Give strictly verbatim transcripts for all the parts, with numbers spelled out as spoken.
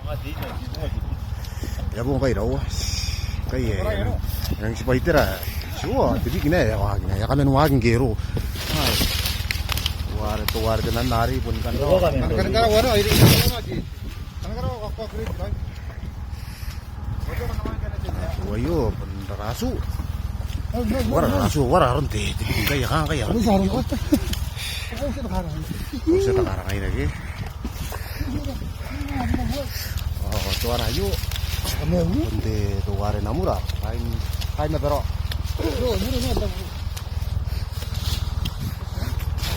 E a bo ngkai raou. Ngkai e, e nang tibwai tera. Tiua, te bikina e a waaki, e a kaman waaki ngke e roo. Teuare, teuare tenan are bon kan raou. Teuaio bon rarasu. Uara rarasu, uara aron te, te bikina ngkai, ngkai aron. Au tia n takarangaira ke. Ao teuare aio. Bon te, teuare namura. Kain, kain na bero. Ao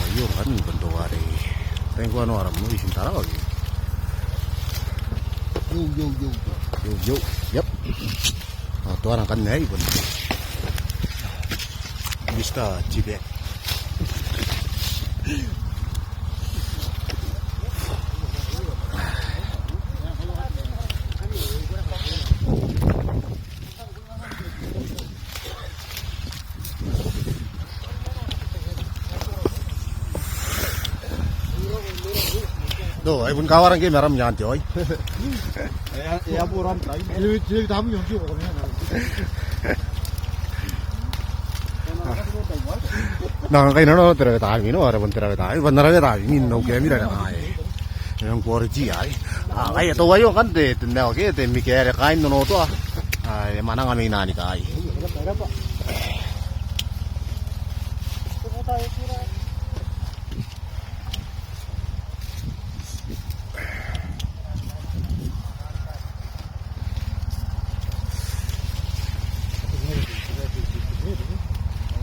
aio ngkanne bon teuare. Teuare ngkoa noora moa i Tarawa ke. Iou, iou, iou. Iou, iou. Iab. Ao teuare ngkanne aei bon Mister Tibek. No, ai bon kawara ngke ma aram n te oi. E a, e a bo aram tai. Nang kai nano tera beta mi no, are bon tera beta mi, bon tera beta mi, no ke mi ra ngai. E nang quality ai. Ai teuaio ngkanne te, te nao ke, te mi kere kain nonotoa. Ai mananga mai nani kai.